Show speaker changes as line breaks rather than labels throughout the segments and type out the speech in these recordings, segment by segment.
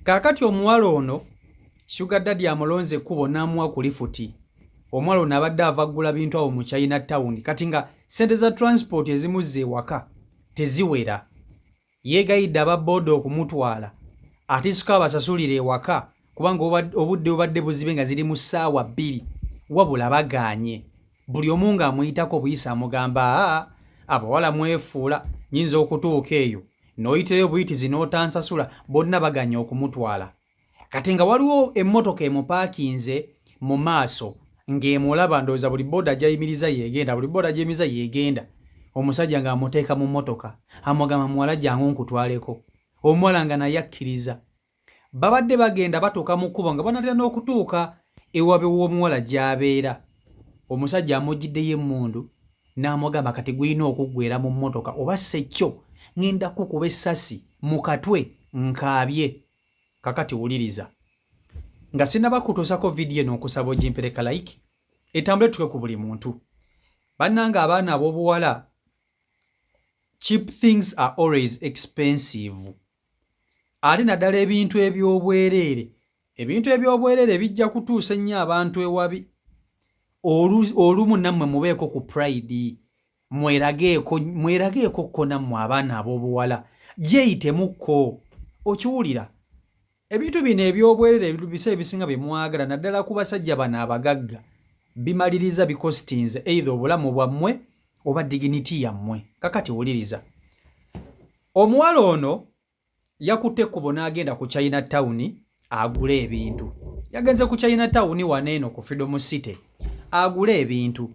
Kaakati omuwala ono Sugar Daddy amulonze ekkubo n'amuwa ku lifuti. Omuwala ono abadde ava ggula bintu awo mu China Town kati nga ssente za transport ezimuzza ewaka teziwera. Yeegayidde aba bbooda okumutwala atissuko abasasulire ewaka kubanga obudde bubadde buzibe nga ziri mu ssaawa 2 wabula bagaanye. Buli omu ng'amuyitako buyisi amugamba aa abawala mwefuula nnyinza okutuuka eyo n'oyitirayo buyitizi n'otansasula. Bonna baganye okumutwala. Kati nga waliwo emmotoka emupaakinze mu maaso ng'emulaba, ndowooza buli booda gy'ayimiriza yeegenda, buli booda gy'ayimiriza yeegenda. Omusajja ng'amuteeka mu mmotoka amugamba muwala jangu nkutwaleko. Omuwala nga naye akkiriza. Babadde bagenda batuuka mu kkubo nga banaatera n'okutuuka ewabe w'omuwala gy'abeera. Omusajja amuggyiddeyo emmundu n'amugamba kati gulina okuggweera mu mmotoka oba si ekkyo ŋŋenda kukuba essasi mu katwe nkaabye. Kakati wuliriza. Nga sinnaba kutuusako vidiyo eno nkusaba ogimpereka like etambule tutuuke ku buli muntu. Bannange abaana ab'obuwala cheap things are always expensive. Ate naddala ebintu eby'obwereere. Ebintu eby'obwereere bijja kutuusa ennyo abantu ewabi. Olumu nammwe mubeeko ku pride. Mwerageeko mwerageeko kko nammwe abaana ab'obuwala. Gyeyitemukko. Okiwulira? Ebintu bino eby'obwereere ebiseera ebisinga bye mwagala naddala ku basajja bano abagagga bimaliriza bikositinze either obulamu bwammwe oba dignity yammwe. Kakati wuliriza. Omuwala ono yakutte ekkubo n'agenda ku China Town agule ebintu. Yagenze ku China Town wano eno ku Freedom City agule ebintu.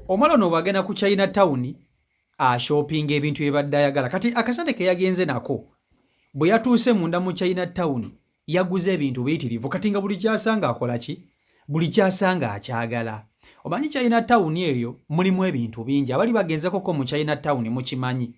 Omuwala ono bw'agenda ku China Town ashoppinga ebintu bye badde ayagala. Kati akasente ke yagenze nako bwe yatuuse munda mu China Town yaguze ebintu biyitirivu kati nga buli ky'asanga akola ki? Buli ky'asanga akyagala. Omanyi China Town eyo mulimu ebintu bingi. Abali bagenzekoko mu China Town mukimanyi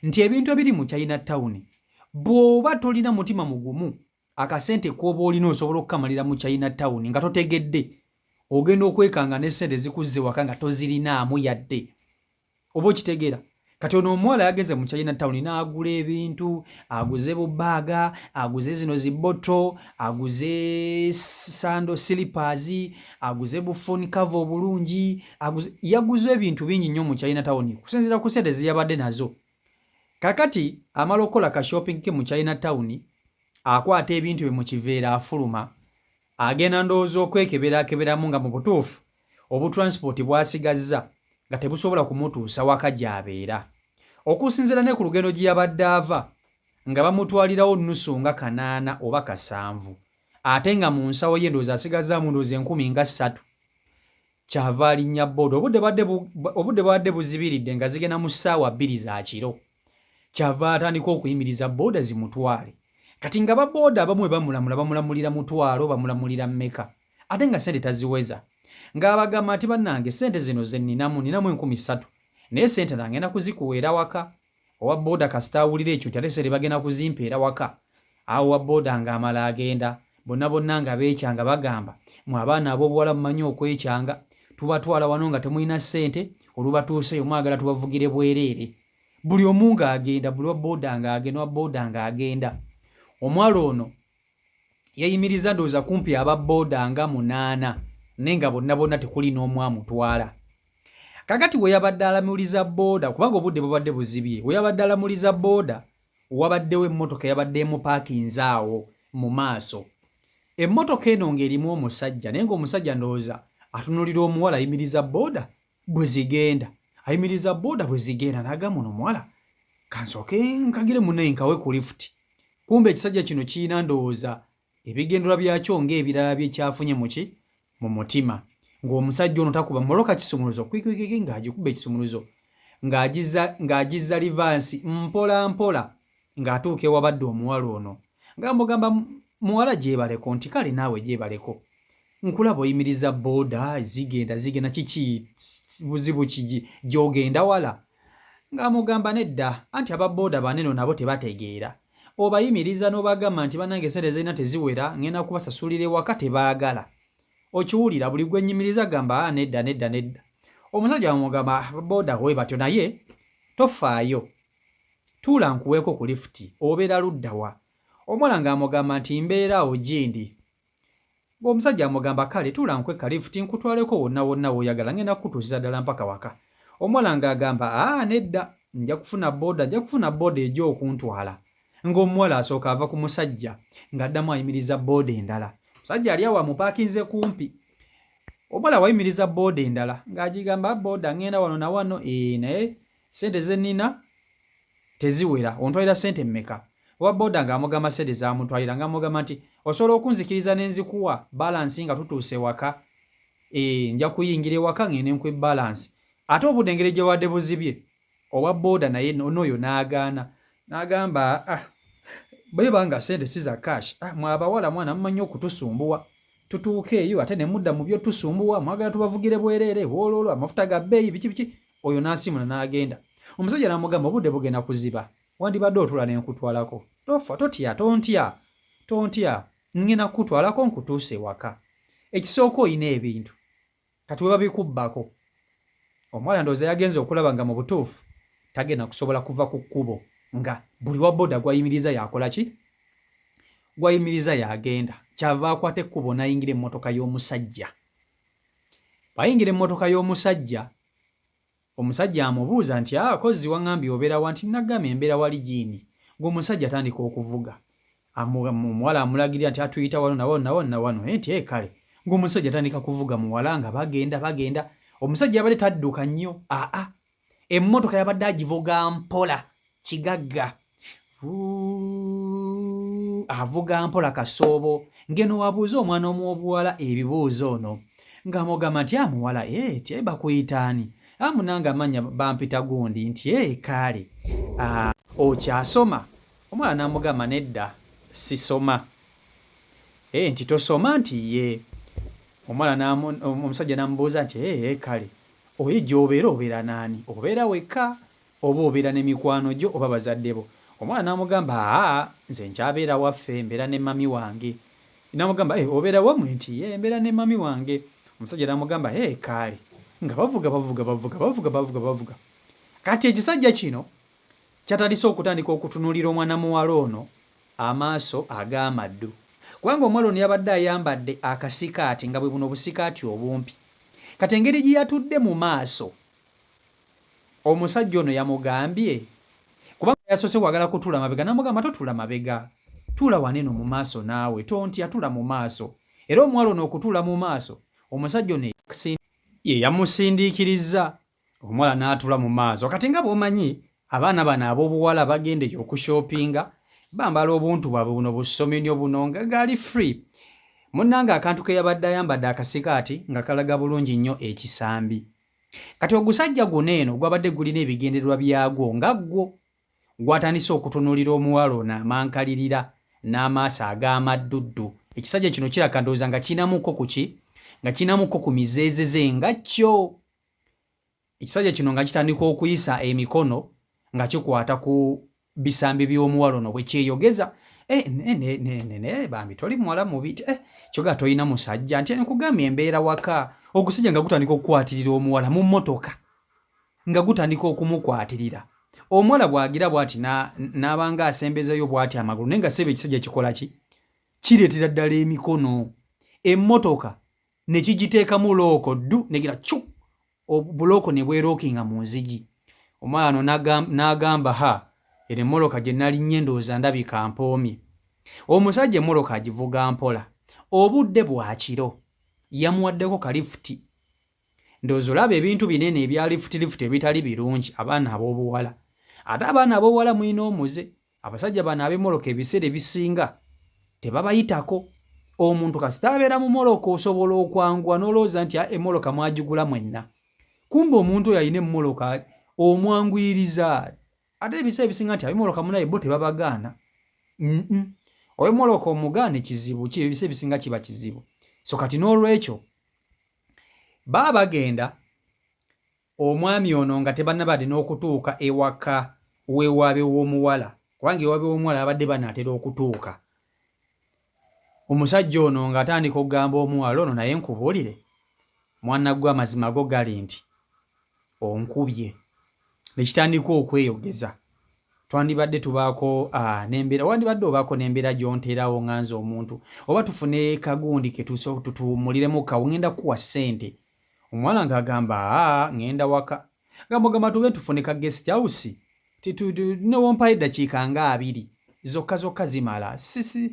nti ebintu ebiri mu China Town bw'oba tolina mutima mugumu akasente k'oba olina osobola okukamalira mu China Town nga totegedde. Ogenda okwekanga ne ssente zikuzza ewaka nga tozirinaamu yadde. Oba okitegeera? Kati ono omuwala yagenze mu China Town n'agula ebintu, aguze bubaaga, aguze zino ziboto, aguze sandal slippers, aguze bu phone cover obulungi, aguze yaguze ebintu bingi nnyo mu China Town kusinziira ku ssente ze yabadde nazo. Kakati amala okukola ka shopping ke mu China Town, akwata ebintu bye mu kiveera afuluma, agenda ndowooza okwekeberaakeberamu nga mu butuufu obutransport bw'asigazza nga tebusobola kumutuusa waka gy'abeera. Okusinziira ne ku lugendo gye yabadde ava nga bamutwalirawo nnusu nga 800 oba 700 ate nga mu nsawo ye ndowooza asigazzaamu ndowooza 30,000. Kyava alinnya bbooda. Obudde bwabadde buzibiridde nga zigenda mu ssaawa 2 za kiro. Kyava atandika okuyimiriza bbooda zimutwale. Kati nga babbooda abamu bwe bamulamula bamulamulira mutwalo bamulamulira mmeka ate nga ssente taziweza. Ng'abagamba nti bannange ssente zino ze nninamu nninamu 3000 naye ssente nange ngenda kuzikuweera waka. Owa bbooda kasita awulira ekyo nti ate ssente bagenda kuzimpeera waka. Awo owa bbooda ng'amala agenda. Bonna bonna nga beekyanga bagamba mwe abaana ab'obuwala mumanyi okwekyanga tubatwala wano nga temulina ssente olubatuuseeyo mwagala tubavugire bwereere. Buli omu ng'agenda buli wa bbooda ng'agenda owa bbooda ng'agenda. Omuwala ono yayimiriza ndowooza kumpi aba bbooda nga munaana naye nga bonna bonna tekuli n'omu amutwala. Kakati we yabadde alamuliza bbooda kubanga obudde bubadde buzibye, we yabadde alamuliza bbooda wabaddewo emmotoka eyabadde emupaakinze awo mu maaso. Emmotoka eno ng'erimu omusajja naye ng'omusajja ndowooza atunuulira omuwala ayimiriza bbooda bwe zigenda. Ayimiriza bbooda bwe zigenda n'agamba ono omuwala kansooke nkagire munnaye nkawe ku lifuti. Kumbe ekisajja kino kirina ndowooza ebigendererwa byakyo ng'ebirala bye kyafunye mu ki? Mu mutima. Ng'omusajja ono takuba mmoloka kisumuluzo kwikwikiki ng'agikuba ekisumuluzo ng'agizza ng'agizza livaansi mpola mpola ng'atuuka ewabadde omuwala ono ng'amugamba muwala gyebaleko nti kale naawe gyebaleko nkulaba oyimiriza bbooda zigenda zigenda kiki buzibu ki gy'ogenda wala ng'amugamba nedda anti aba bbooda baneno nabo tebategeera obayimiriza n'obagamba nti bannange ssente zirina teziwera ngenda kubasasulira ewaka tebaagala okiwulira buli gwe nnyimiriza gamba ah, nedda nedda nedda omusajja bamugamba ah, bbooda we batyo naye tofaayo tuula nkuweeko ku lifuti obeera ludda wa? Omuwala ng'amugamba nti mbeera awo gindi. Ng'omusajja amugamba kale tuula nkwe kalifuti nkutwaleko wonna wonna w'oyagala ngenda kukutuusiza ddala mpaka waka. Omuwala ng'agamba aa nedda nja kufuna booda nja kufuna booda ejja okuntwala. Ng'omuwala asooka ava ku musajja ng'addamu ayimiriza booda endala. Omusajja ali awo amupaakinze kumpi. Omuwala wayimiriza booda endala ng'agigamba booda ngenda wano na wano ee naye ssente ze nnina teziwera ontwalira ssente mmeka? Owa boda ng'amugamba ssente z'amutwalira ng'amugamba nti osobola okunzikiriza ne nzikuwa balansi nga tutuuse ewaka ee nja kuyingira ewaka ng'ende nkuwe balansi ate obudde engeri gye bubadde buzibye owa boda naye n'oyo n'agaana n'agamba ah bweba nga ssente si za cash ah mwe abawala mwana mumanyi okutusumbuwa tutuuka eyo ate ne mudda mu byotusumbuwa mwagala tubavugire bwereere wooloolo amafuta ga bbeeyi biki biki oyo n'asiimula n'agenda omusajja n'amugamba obudde bugenda kuziba wandibadde otuula ne nkutwalako tofa totya tontya tontya ngenda kukutwalako nkutuuse ewaka ekisooka olina ebintu kati we babikubbako omuwala ndowooza yagenze okulaba nga mu butuufu tagenda kusobola kuva ku kkubo nga buli wa boda gwayimiriza yakola ki gwayimiriza yagenda kyava akwata ekkubo n'ayingira emmotoka y'omusajja bw'ayingira emmotoka y'omusajja Omusajja amubuuza nti, Ah, kozzi waŋŋambye obeera wa? Nti, Nnagambye mbeera wali jiini. Ng'omusajja atandika okuvuga. Omuwala amulagirira nti, Atuyita wano na wano na wano na wano. Eh, nti, Eh, kale. Ng'omusajja atandika kuvuga muwala nga bagenda, bagenda. Omusajja yabadde tadduka nnyo. Aa, emmotoka yabadde agivuga mpola. Kigagga. Avuga mpola kasoobo ngeno wabuuza omwana omwobuwala ebibuuzo ono ng'amugamba nti amuwala ah, eh, ti eh, bakuyita ani amunange ah, amannya bampita gundi nti e kaale ah, okyasoma omwana n'amugamba nedda sisoma e nti tosoma nti ye omwana omusajja n'amubuuza nti e kale oye gy'obeera obeera naani obeera wekka Oba obeera ne mikwano gyo oba bazadde bo? Omwana n'amugamba, Haa, nze nkyabeera waffe, mbeera ne mummy wange. N'amugamba, Eh, obeera wammwe? Nti, Yee, mbeera ne mummy wange. Omusajja n'amugamba, Hee, kaale. Nga bavuga, bavuga, bavuga, bavuga, bavuga, bavuga. Kati ekisajja kino kyatandise okutandika okutunuulira omwana muwala ono amaaso ag'amaddu. Kubanga omuwala ono yabadde ayambadde akasikaati nga bwe buno obusikaati obumpi. Kati engeri gye yatudde mu maaso, Omusajja ono yamugambye kubanga yasoose kwagala kutuula mabega n'amugamba totuula mabega tuula wano eno mu maaso naawe tontya tuula mu maaso era omuwala ono okutuula mu maaso omusajja ono ye yamusindiikirizza omuwala n'atuula mu maaso kati nga bw'omanyi abaana bano ab'obuwala bagenda eyo okushopinga bambala obuntu bwabwe buno busominyo buno nga gali free munnange akantu ke yabadde ayambadde akasikaati nga kalaga bulungi nnyo ekisambi Kati ogusajja guno eno gwabadde gulina ebigendererwa byagwo nga ggwo gwatandise okutunuulira omuwala ono amankalirira n'amaaso ag'amadduddu. Ekisajja kino kiraka ndowooza nga kirinamuko ku ki nga kirinamuko ku mizeezeze nga kyo. Ekisajja kino nga kitandika okuyisa emikono nga kikwata ku bisambi by'omuwala ono bwe kyeyogeza eh, ne bambi toli muwala mubi eh, kyoga tolina musajja nti nkugambye embeera waka ogusajja nga gutandika okukwatirira omuwala mu mmotoka nga gutandika okumukwatirira omuwala bw'agira bw'ati n'abanga asembezayo bw'ati amagulu naye nga sebe ekisajja kikola ki kireetera ddala emikono emmotoka ne kigiteekamu looko ddu negira cu obulooko ne bwerookinga mu nzigi omwana ono n'agamba ha eno emmoloka gye nalinnye ndowooza ndabika mpoomye omusajja emmoloka agivuga mpola obudde bwa kiro yamuwaddeko kalifuti ndowooza olaba ebintu binene ebya lifutilifuti ebitali birungi abaana ab'obuwala ate abaana ab'obuwala mulina omuze Abasajja bano ab'emoloka ebiseera ebisinga tebabayitako. Omuntu kasita abeera mu moloka osobola okwanguwa n'olowooza nti ah, emoloka mwagigula mwenna. Kumbe omuntu oyo alina emmoloka omwanguyiriza. Ate ebiseera ebisinga nti ab'emoloka munaye bo tebabagaana. Ow'emmoloka omugaane kizibu, ebiseera ebisinga kiba kizibu. So kati n'olwekyo baba bagenda Omwami ono nga tebannabadde n'okutuuka ewaka w'ewaabe w'omuwala kubanga ewaabe w'omuwala babadde banaatera okutuuka. Omusajja ono ng'atandika okugamba omuwala ono naye nkubuulire mwana gwe amazima go gali nti onkubye ne kitandika okweyogeza. Twandibadde tubaako n'embeera, wandibadde obaako n'embeera gy'onteerawo nga nze omuntu, oba tufune kagundi ke tutuwummuliremu kawo, ŋŋenda kukuwa ssente. Omuwala ng'agamba, aa, ŋŋenda waka. Nga mugamba tube tufune ka guest house, ne wompayo eddakiika nga 20 zokka zokka zimala. Sisi,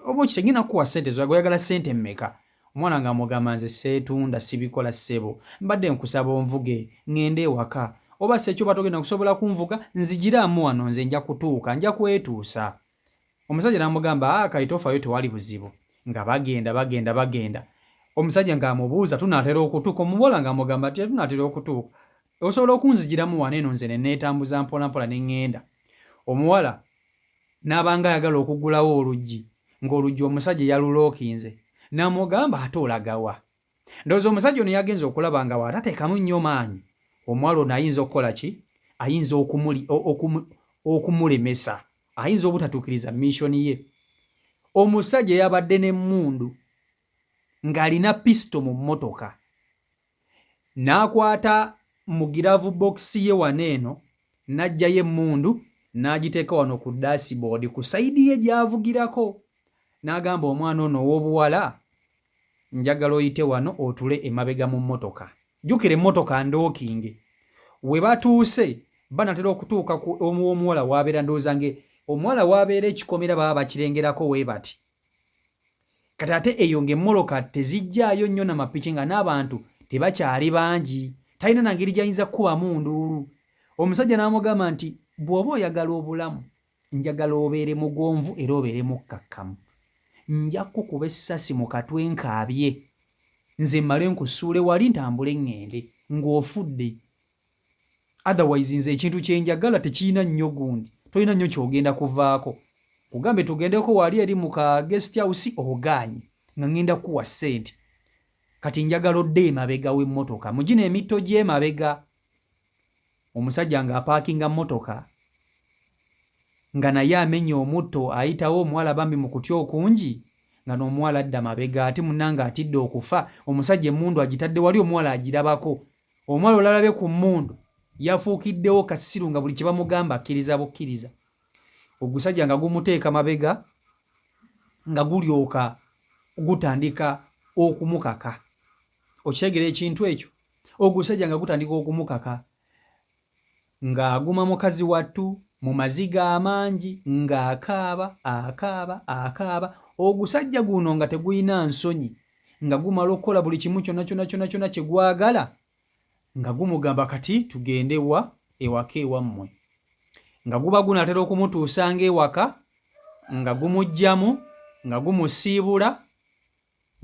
oba okite ngenda kukuwa ssente zo, oyagala ssente mmeka? Omwana ng'amugamba, nze seetunda, sibikola ssebo, mbadde nkusaba onvuge ŋŋende ewaka, oba si ekyo oba togenda kusobola kunvuga, nzigiraamu wano, nze nja kutuuka, nja kwetuusa. Omusajja n'amugamba, aa, kale tofaayo, tewali buzibu. Nga bagenda bagenda bagenda, omusajja ng'amubuuza, tunaatera okutuuka? Omuwala ng'amugamba nti tunaatera okutuuka, osobola okunzigiramu wano eno nze ne neetambuza mpola mpola ne ŋŋenda. Omuwala n'abanga ayagala okuggulawo oluggi, ng'oluggi omusajja yalulookinze, n'amugamba, ate olagawa? Ndowooza omusajja ono yagenze okulaba nga bw'atateekamu nnyo maanyi, omuwala ono ayinza okukola ki? Ayinza okumulemesa, ayinza obutatuukiriza mission ye. Omusajja yabadde n'emmundu, ng'alina pisito mu mmotoka, n'akwata mu glove box ye wano eno, n'aggyayo emmundu n'agiteeka wano ku dashboard ku side ye gy'avugirako, n'agamba omwana ono ow'obuwala, njagala oyite wano otule emabega mu mmotoka. Jjukira emmotoka ndookinge. We batuuse, banatera okutuuka ku omuwala w'abeera, ndowooza nge omuwala w'abeera ekikomera baba bakirengerako we bati. Kati ate eyo ng'emmotoka tezijjaayo nnyo na mapiki, nga n'abantu tebakyali bangi, talina na ngeri gy'ayinza kukubamu nduulu. Omusajja n'amugamba nti bw'oba oyagala obulamu, njagala obeere mugonvu era obeere mukkakkamu, nja kukuba essasi mu katwe nkaabye, nze mmale nkusuule wali ntambule ŋŋende ng'ofudde. Otherwise nze ekintu kye njagala tekirina nnyo gundi, tolina nnyo ky'ogenda kuvaako. Kugambe tugendeko wali eri mu ka guest house, ogaanye, nga ŋŋenda kukuwa ssente. Kati njagala odde emabega w'emmotoka mu gino emitto gy'emabega. Omusajja ng'apaakinga mmotoka, nga naye amenya omutto ayitawo, omuwala bambi mu kutya okungi nga n'omuwala adda mabega, ate munnange atidde okufa. Omusajja emmundu agitadde wali, omuwala agirabako. Omuwala olalabye ku mmundu yafuukiddewo kasiru, nga buli kye bamugamba akkiriza bukkiriza. Ogusajja nga gumuteeka mabega, nga gulyoka gutandika okumukaka. Okitegeera ekintu ekyo? Ogusajja nga gutandika okumukaka, ng'aguma mukazi wattu mu maziga amangi, ng'akaaba akaaba akaaba. Ogusajja guno nga tegulina nsonyi, nga gumala okukola buli kimu kyonna kyonna kyonna kyonna kye gwagala, nga gumugamba, kati tugende wa ewaka ewammwe. Nga guba gunaatera okumutuusanga ewaka, nga gumuggyamu, nga gumusiibula,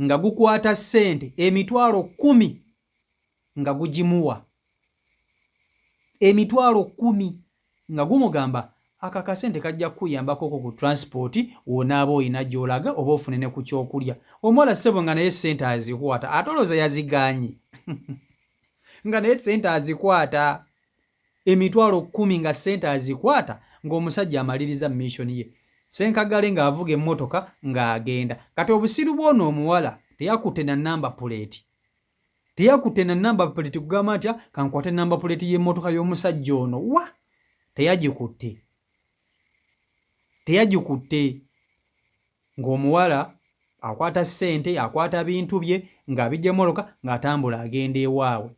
nga gukwata ssente 10,000, nga gugimuwa 10,000, nga gumugamba, aka akasente kajja kukuyambako ku transport w'onaaba oyina gy'olaga, oba ofune ne ku kyokulya. Omuwala ssebo nga naye ssente azikwata, ate olowooza yazigaanye? Nga naye ssente azikwata, 10,000, nga ssente azikwata, ng'omusajja amaliriza mission ye. Senkagale ng'avuga emmotoka ng'agenda. Kati obusiru bw'ono omuwala, teyakutte na number plate, teyakutte na number plate kugamba nti kankwate number plate y'emmotoka y'omusajja ono wa. Teyagikutte, teyagikutte. Ng'omuwala akwata ssente, akwata bintu bye, ng'abijja emmotoka, ng'atambula agenda ewaabwe.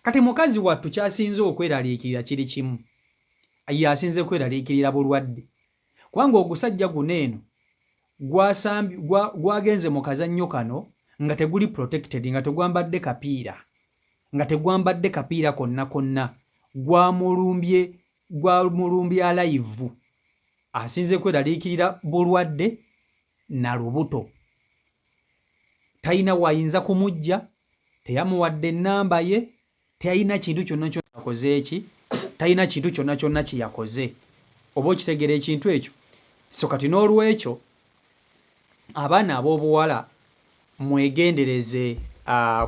Kati mukazi wattu kyasinze okweraliikirira kiri kimu, ye asinze kweraliikirira bulwadde, kubanga ogusajja guno eno gwagenze mu kazannyo kano nga teguli protected, nga tegwambadde kapiira, nga tegwambadde kapiira konna konna. Gwamulumbye, gwamulumbye alive. Asinze kweraliikirira bulwadde na lubuto. Talina wayinza kumujja, teyamuwadde ennamba ye, teyalina kintu kyonna kyonna akoze eki, talina kintu kyonna kyonna kye yakoze. Oba okitegeera ekintu ekyo? So kati n'olwekyo abaana ab'obuwala, mwegendereze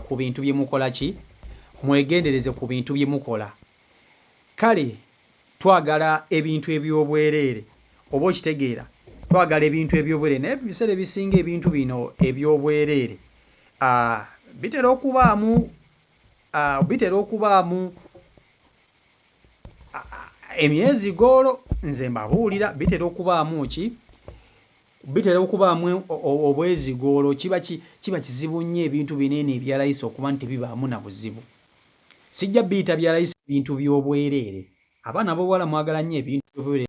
ku bintu bye mukola ki, mwegendereze ku bintu bye mukola. Kale twagala ebintu eby'obwereere, oba okitegeera? Twagala ebintu eby'obwereere, naye ebiseera ebisinga ebintu bino eby'obwereere bitera okubaamu emyezi goolo. Nze mbabuulira, bitera okubaamu ki, bitera okubaamu obwezigoolo. Kiba kizibu nnyo ebintu bineene ebya layisi okuba nti tebibaamu na buzibu. Sijja biyita bya layisi, bintu by'obwereere. Abaana ab'obuwala mwagala nnyo ebintu by'obwereere.